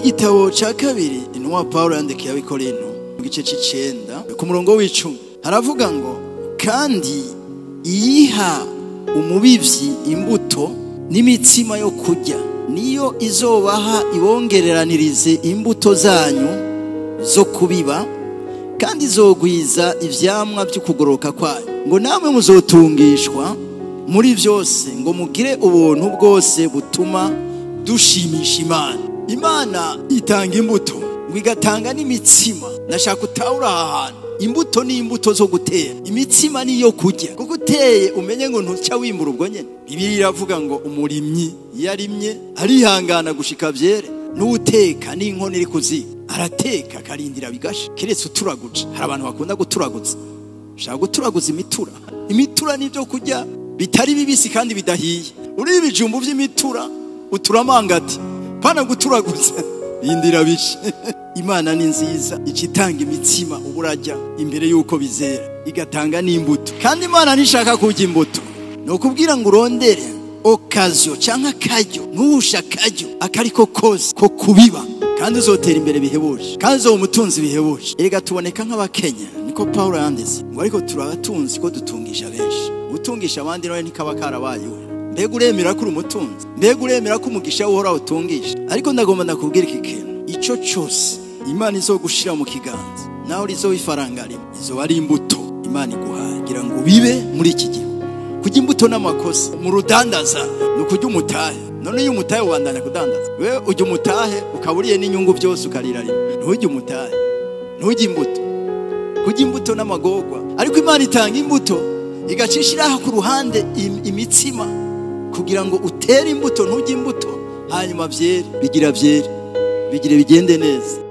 Igitabo ca kabiri intumwa Paulo yandikiye ab'Ikorinto mu gice c'icenda ku murongo w'icumi haravuga ngo kandi iyiha umubivyi imbuto n'imitsima yo kurya niyo izobaha ibongereranirize imbuto zanyu zo kubiba kandi izogwiza ivyamwa by'ukugoroka kwayo ngo namwe muzotungishwa muri byose ngo mugire ubuntu bwose butuma dushimisha Imana. Imana itanga imbuto ngo igatanga n'imitsima. Ndashaka utahura aha hantu, imbuto ni imbuto zo gutera, imitsima ni iyo kurya, kuko uteye umenye ngo ntuca wimbura ubwo nyene. Bibiliya iravuga ngo umurimyi iyo arimye arihangana gushika vyere, n'uwuteka n'inkono iri kuziko arateka akarindira bigasha, keretse uturaguca. Hari abantu bakunda guturaguza, ushaka guturaguza imitura. Imitura ni ibyo kurya bitari bibisi kandi bidahiye. Uri ibijumbu vy'imitura uturamangati pana guturaguza, rindira bishe. Imana ni nziza, icitanga imitsima uburajya imbere yuko bizera, igatanga n'imbuto. Kandi Imana ntishaka kurya imbuto, ni ukubwira ngo urondere okaziyo canke akaryo, ntuhushe akaryo akariko kose ko kubiba, kandi uzotera imbere bihebuje, kandi uzoba umutunzi bihebuje. Erega tuboneka nk'abakenya, niko Paulo yanditse ngo ariko turabatunzi ko dutungisha benshi. Utungisha abandi nawe ntikaba karabayeho. Mbega uremera ko uri umutunzi? Mbega uremera ko umugisha uhoraho utungisha? Ariko ndagomba ndakubwira iki kintu, ico cose Imana izogushira mu kiganza nawe rizoba ifaranga rimwe, izoba ari imbuto Imana iguhaye kugira ngo bibe muri iki gihe. Kurya imbuto n'amakosa mu rudandaza ni ukurya umutahe. None iyo umutahe ubandanya kudandaza, wewe urya umutahe ukaba uriye n'inyungu byose ukarira rimwe. Nturye umutahe, nturye imbuto. Kurya imbuto n'amagorwa. Ariko Imana itanga imbuto igacishiraho ku ruhande imitsima kugira ngo utere imbuto, nturye imbuto, hanyuma vyere, bigira vyere, bigire bigende neza.